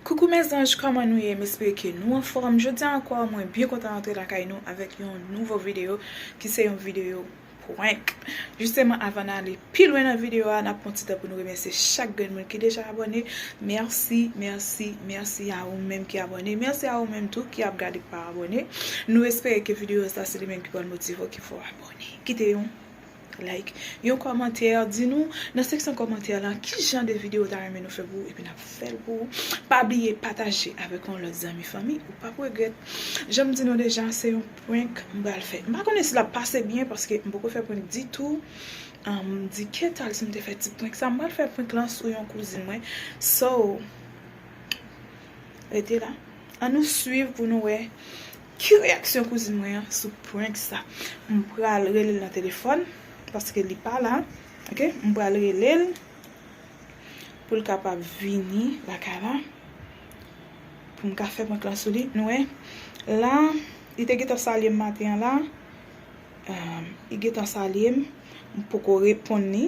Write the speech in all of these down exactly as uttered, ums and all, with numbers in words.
Coucou mes anges, kòman nou ye? M espere ke nou anfòm. Jodi a ankò, mwen byen kontan rantre lakay nou avèk yon nouvo videyo ki se yon videyo prank. Jisteman, avan n ale pi lwen nan videyo a, n ap pran ti tan pou nou remèsye chak grenn moun ki deja abòne. Mèsi, mèsi, mèsi a ou menm ki abòne. Mèsi a ou menm tou ki ap gade k pa abòne. Nou espere ke videyo sa se li menm ki pral motive w, ki fè w abòne. Kite yon like, yon kòmantè, di nou nan seksyon kòmantè la ki jan de videyo w ta renmen nou fè pou ou, epi n ap fè l pou ou. Pa bliye pataje avèk yon lòt zanmi, fanmi, ou p ap regrèt. Jan m di nou deja, se yon prank m pral fè. M pa konnen si l ap pase byen paske m poko fè prank ditou. M di ke tal si m te fè ti prank sa, m pral fè prank lan sou yon kouzin mwen. So, rete la. Ann nou swiv pou nou wè ki reyaksyon kouzin mwen an sou prank sa. M pral rele l nan telefòn, paske li pa la. Oke? M pral rele l pou l kapab vini lakay la, pou m ka fè prank lan sou li. Nou wè, la, li te gentan salye m maten an la. Li gentan salye m, m poko reponn li.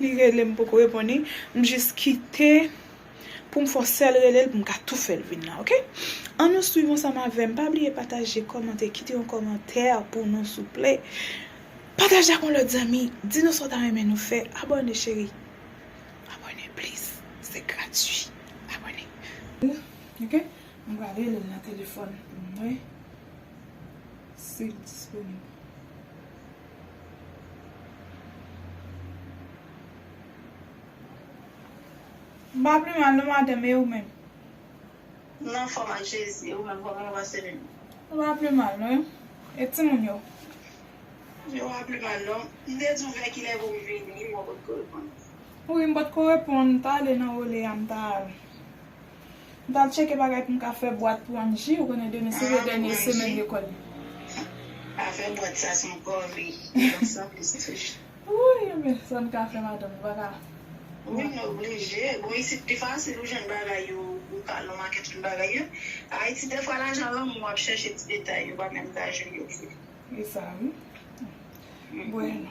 Li rele m, m poko reponn li. M jis kite pou m fè yon sèl rele l pou m ka tou fè l vin la, oke? Ann nou swiv ansanm avè m. Pa bliye pataje, kòmante, kite yon kòmantè pou nou, souple. Pataje ak yon lòt zanmi. Di nou sa w ta renmen nou fè. Abòne, cheri. Abòne, please. Se gratui. Abòne. Oke? M pral rele l nan telefòn pou m wè si l disponib. M pa pi mal non, madanm, e ou menm? M anfòm ak Jezi, e ou menm, kòman w pase menm? M pa pi mal non. E timoun yo? Yo pa pi mal non. M te di w vè kilè pou m vini, mwen potko reponn. Wi, m potko reponn, m t ale nan Wole a, m t al. M t al tcheke bagay pou m ka fè bwat pou Angie, ou konnen demen se de dènye semèn lekòl. Afè bwat sa se yon kòve. Donk sa plis touche. Wi, men sa n ka fè, madanm, nou pa ka. Wi, nou oblije. Bon, isit pi fasil ou jwenn bagay yo, ou ka al nan makèt jwenn bagay yo. Ayiti, dèfwa lajan lanmou w ap chèche ti detay yo pa menm ka jwenn yo vre. E sa, wi. Bueno.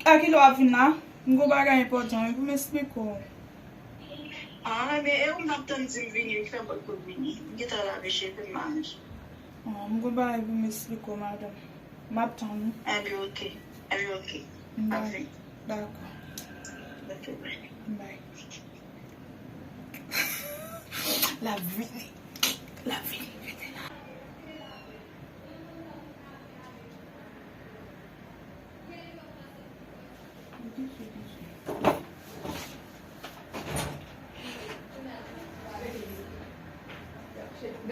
A kilè w ap vin la? M gon bagay enpòtan wi pou m esplike w. Ah, men e ou m t ap tann di m vini, m fè bòt pou m vini. M gentan lave cheve m, m aranje. Ah, m gon bagay pou m esplike w, madanm. M ap tann ou. Enben, oke. Enben, oke. M ap vini. Dakò. Oke, bye. Bye. L ap vini. L ap vini, rete la.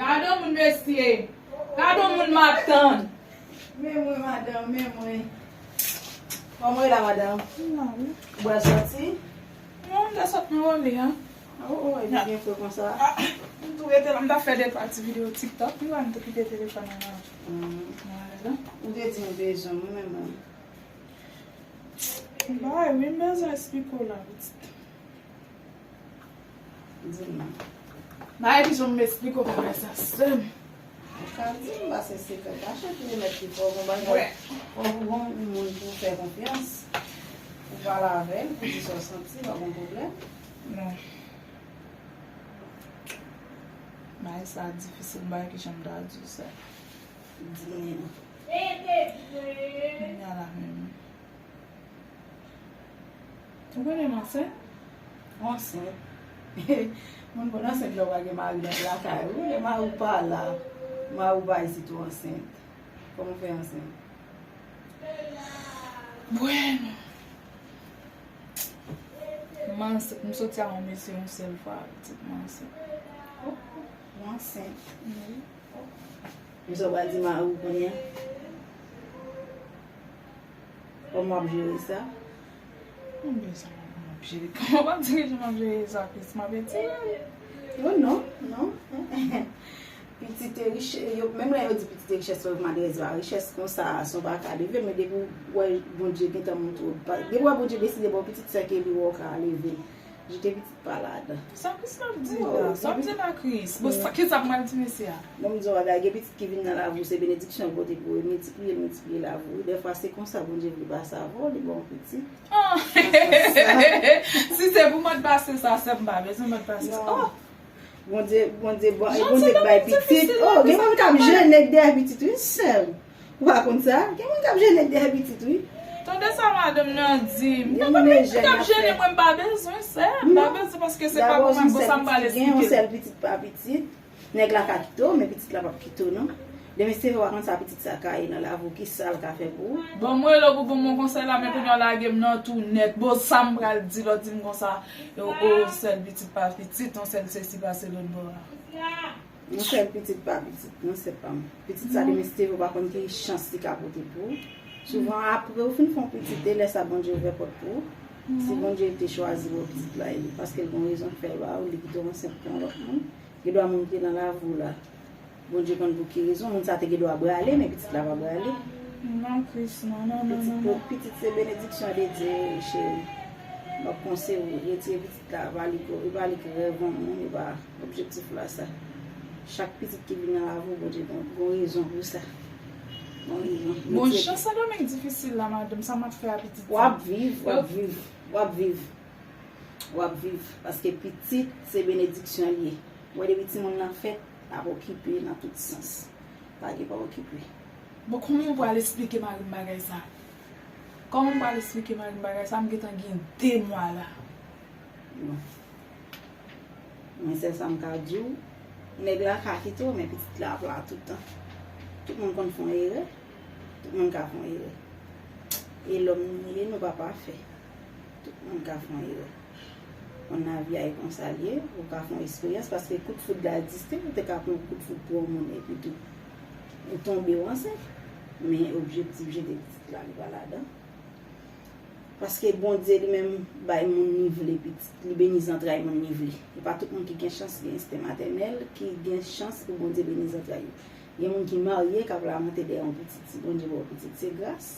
Gade yon moun, mesye. Gade yon moun m ap tann. Men mwen, madanm, men mwen. Kòman w ye la, madanm? M la, wi. Ou pral sòti? Non, m ta sot nan Wole a. Oh, oh, epi byen fre konsa. Ah, m tou rete la, m ta fè de twa ti videyo TikTok, wi, m tou kite telefòn nan men m. Hmm. Ou te di m bezwen m, wi, men mwen. Bay, wi, m bezwen esplike w la, pitit. Di m. Bay, kijan m esplike w bagay sa, sè m? Ou ka di m, pase sekrè kache ki remèt pi fò, bon bagay. Fò ou gon moun pou fè konfyans. Ou pale avè l, pou di sa w santi, pa gon pwoblèm. Non. Bagay sa difisil, m pa wè kijan m ta di w sa. Di m. Kounya la menm. Ou konnen m ansent? Ou ansent? Moun konn ansent lè w pa gen mari nan lakay ou. Lè mari w pa la, mari w pa isit, ou ansent. Kòman w fè ansent? Bueno. M ansent, m soti ak yon mesye yon sèl fwa, pitit, m ansent. Oh, ou ansent? Wi. Misye w pral di mari w kounye a? Kòman w ap jere sa? Mwen bezwen wè kòman w ap jere. Kòman w ap di kijan m ap jere sa, Chris? M ap etire l. Oh non, non. Pitit e richès, yo, menm lè yo di pitit e richès, fòk malerèz pa richès konsa, son pa ka leve, men depi w wè Bondye gentan montre w, pa, depi w wè Bondye deside ba w pitit, sèke li wè w ka leve. Jete pitit pa ladan. Sa Kris ap di la? Sa ap di la Kris? Bon, sa, ki sa m pral di mesye a? Bon, m di yon bagay, gen pitit ki vin nan lavi w, se benediksyon l pote pou ou, e miltipliye l, miltipliye lavi w. Dèfwa, se konsa Bondye vle pase avè w, li ba w pitit. Ah! Si se pou mòd pase sa, sè m pa bezwen mòd pase sa. Oh! Bondye, Bondye, bon, e Bondye k bay pitit. Oh, gen moun k ap jene dèyè pitit, wi, sè m. Ou pa konn sa? Gen moun k ap jene dèyè pitit, wi. Tande sa madanm nan di m. Gen moun k ap jene, mwen m pa bezwen, sè. M pa bezwen paske se pa pou mwen, bon, sa m pral eksplike. Gen yon sèl pitit pa pitit. Nèg la ka kite w, men pitit la p ap kite w, non. Demen, si w pa konn sa pitit sa ka ye nan lavi w, ki sa l ka fè pou ou? Bon, mwen rele w pou ban m yon konsèy la, men kounye a w lage m nan tou nèt. Bon, sa m pral di lè w di m konsa, yon sèl pitit pa pitit, yon sèl sesi pase lòt bò a. Yon sèl pitit pa pitit, non, sè pa m. Pitit sa demen Steve ou pa konn ki chans li ka pote pou ou. Souvan apre ou fin fè yon pitit, e lè sa Bondye ouvè pòt pou ou. Si Bondye te chwazi ba w pitit la, e paske l gen yon rezon k fè l ba ou, li kite w ansent pou yon lòt moun. Gen dwa moun ki nan lavi w la, Bondye konn pou ki rezon, moun sa te gen dwa brale, men pitit la pa brale. Non, Kris, non, non, non, non. Pitit, pitit se benediksyon de Dye, cheri. M ap konseye w, retire pitit la, e pa li k, e pa li k rèv yon moun, e pa Objektif la sa. Chak pitit ki vin nan lavi w, Bondye gon, gon rezon pou sa. Gon rezon. Bon, jan Sendomeng difisil la, madanm, sa m ap fè a pitit sa? W ap viv, w ap viv, w ap viv. W ap viv. Paske pitit, se benediksyon l ye. Ou wè depi timoun nan fèt, l ap okipe nan tout sans. Pa gen pa okipe. Bon, kòman m pral esplike mari m bagay sa? Kòman m pral esplike mari m bagay sa? M gentan gen de mwa la. Bon. Men sèl sa m ka di w, nèg la ka kite w, men pitit la ap la toutan. Tout moun konn fè yon erè. Tout moun ka fè yon erè. E lòm nou ye, nou pa pafè. Tout moun ka fè yon erè. Konn lavi a e konsa l ye, ou ka fè yon esperyans, paske kout foud la egziste, ou te ka pran yon kout foud pou yon moun, epi tou, ou tonbe, w ansent. Men objektif jete pitit la, li pa ladan. Paske Bondye li menm bay moun li vle pitit, li beni zantray moun li vle. E pa tout moun ki gen chans gen ensten matènèl, ki gen chans pou Bondye beni zantray yo. Gen moun ki marye k ap lamante dèyè yon pitit. Si Bondye ba w pitit, se gras.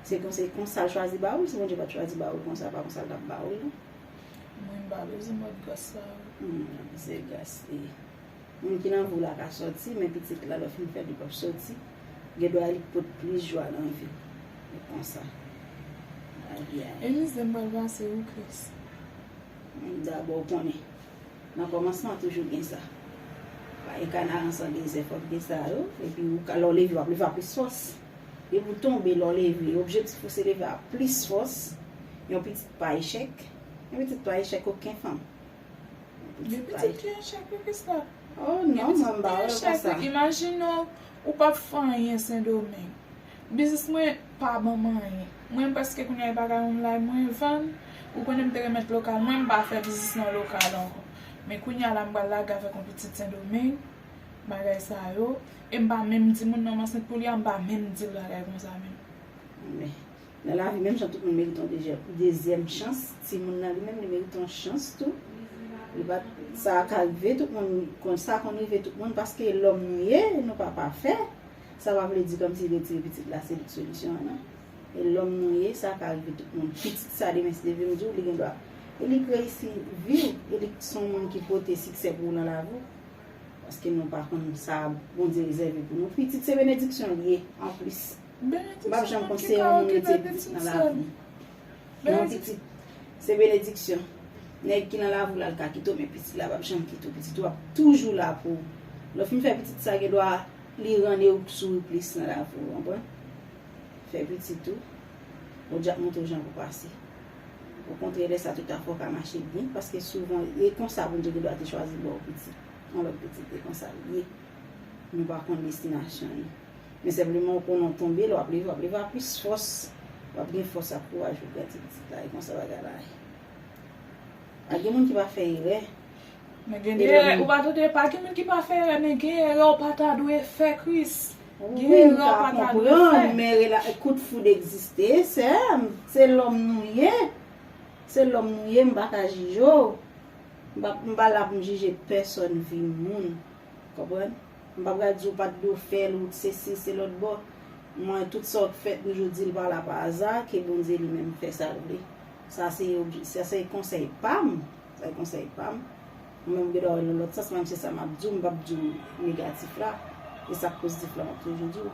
Se konsa, konsa l chwazi ba ou l, si Bondye pa t chwazi ba ou l konsa, pa konsa l t ap ba ou l non. Mwen m pa bezwen mòd gras sa yo. Hmm, se gras li ye. Moun ki nan vi w la ka sòti, men pitit la lè w fin fè l, li p ap sòti. Gen dwa li pot plis jwa nan vi w. E konsa. Lavi a ye. E mizè m pral pase wi Kris. Dabò w konnen, nan kòmansman toujou gen sa. Pa gen kanaran san dezè, fòk gen sa yo. Epi ou ka, lè w leve, w ap leve a plis fòs. Depi w tonbe, lè w leve, objektif ou se leve a plis fòs. Yon pitit pa echèk. Yon pitit pa echèk okenn fanm. Gen pitit ki echèk wi Christa. Oh non, mwen m pa wè l konsa. Imajine w, ou p ap fè anyen Sendomeng. Biznis mwen pa ban m anyen. Mwen prèske kounye a e bagay online mwen vann. Ou konnen m te remèt lokal mwen, m pa fè biznis nan lokal ankò. Men kounye a la m pral lage avèk yon pitit Sendomeng, bagay sa yo. E m pa menm di moun nan m ansent pou li a, m pa menm di l bagay konsa menm. Men. Nan lavi, menm jan tout moun merite yon dezye-, dezyèm chans, timoun nan li menm, li merite yon chans tou. Li pa, sa ka rive tout moun, konn sa konn rive tout moun, paske lòm nou ye, nou pa pafè. Sa pa vle di kòmsi retire pitit la se solisyon an, non. E lòm nou ye, sa ka rive tout moun. Pitit sa demen, si Dye vle, m di w, li gen dwa, e li k reyisi vi w, e li k se yon moun ki pote siksè pou ou nan lavi w. Paske nou pa konn sa Bondye rezève pou nou. Pitit se benediksyon li ye, anplis. M p ap janm konseye yon moun retire pitit nan lavi m. Non, pitit se benediksyon. Nèg ki nan lavi w la, l ka kite w, men pitit la p ap janm kite w. Pitit ou ap toujou la pou ou. Lè w fin fè pitit sa, gen dwa li rannen ou souri plis nan lavi w, ou konprann? Fè pitit ou, Bondye ap montre w jan pou pase. Okontrè, lè sa tout afè w ka mache byen, paske souvan, e konsa Bondye gen dwa te chwazi ba w pitit. Yon lòt pitit, e konsa l ye. Nou pa konn destinasyon li. Men senpleman, ou konnen w tonbe, lè w ap leve, w ap leve a plis fòs. W ap gen fòs ak kouraj pou w grandi pitit la, e konsa bagay la ye. Pa gen moun ki pa fè erè. Men gen de erè, ou pa tande, pa gen moun ki pa fè erè, men gen erè ou pa ta dwe fè, Kris. Gen erè ou pa ta dwe fè. Wi, m ka konprann, men rela-, kout foud egziste, sè m. Se lòm nou ye. Se lòm nou ye, m pa ka jije w. M pa, m pa la pou m jije pèsòn vi moun. Konprann? M pa pral di w pa t dwe fè l, ou t sesi, se lòtbò. Mwen, tout sa w fèt, m toujou di l pa la pa aza, ke Bondye li menm fè sa l vle. Sa se obje- sa se konsèy pa m. Sa se konsèy pa m. Mwen menm, m gen dwa wè l nan lòt sans, menm se sa m ap di w, m p ap di w negatif la. E sa k pozitif la, m ap toujou di w.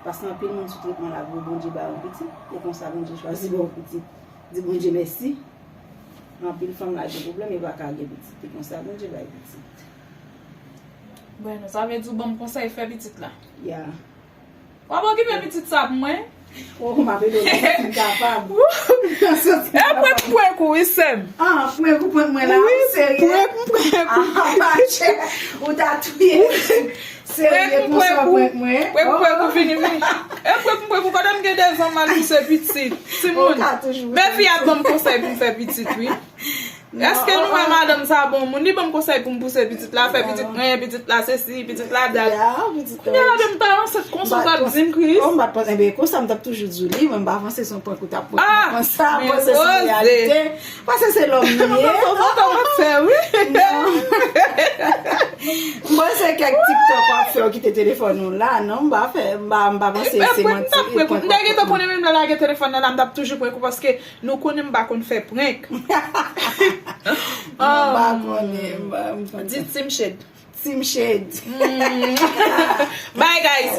Paske anpil moun sou tretman la, pou Bondye ba yo pitit. E konsa Bondye chwazi ba yo pitit. Di Bondye mèsi. Anpil fanm la gen pwoblèm, e pa ka gen pitit. E konsa Bondye bay pitit. Bueno, sa vle di w ban m konsèy fè pitit la. Ya. W ap okipe pitit sa pou mwen? Oh, m ap ede w, m kapab. E prank, prank ou, wi, sè m. Ah, prank ou prank mwen la, ou serye? Prank, prank. Ah, pa chè, ou ta touye. Serye, konsa prank mwen. Prank, prank ou vini, vini. E prank, prank ou, kote m gen de zan m al pouse pitit. Timoun. Men fi ap ban m konsèy pou m fè pitit, wi. Èske nou wè madanm sa bon moun? Li ban m konsèy pou m pouse pitit la, fè pitit mwen, pitit la sesi, pitit la dat. Kounye a la menm ta ansent konsa, w t ap di m, Kris. M pa t panse, enben, konsa m t ap toujou di w li, mwen m pa panse se yon prank ou t ap prank mwen konsa, m panse se yon reyalite, m panse se lòm li ye. Ou fè, wi. M panse kèk TikTok w ap fè, w kite telefòn ou la, non, m pa fè, m pa, m pa panse se manti. M te gentan konnen menm lè lage telefòn nan la, m t ap toujou prank ou paske nou konnen m pa konn fè prank. M pa konnen, m pa, m pa. Di Team Shade. Team Shade. Bye, guys.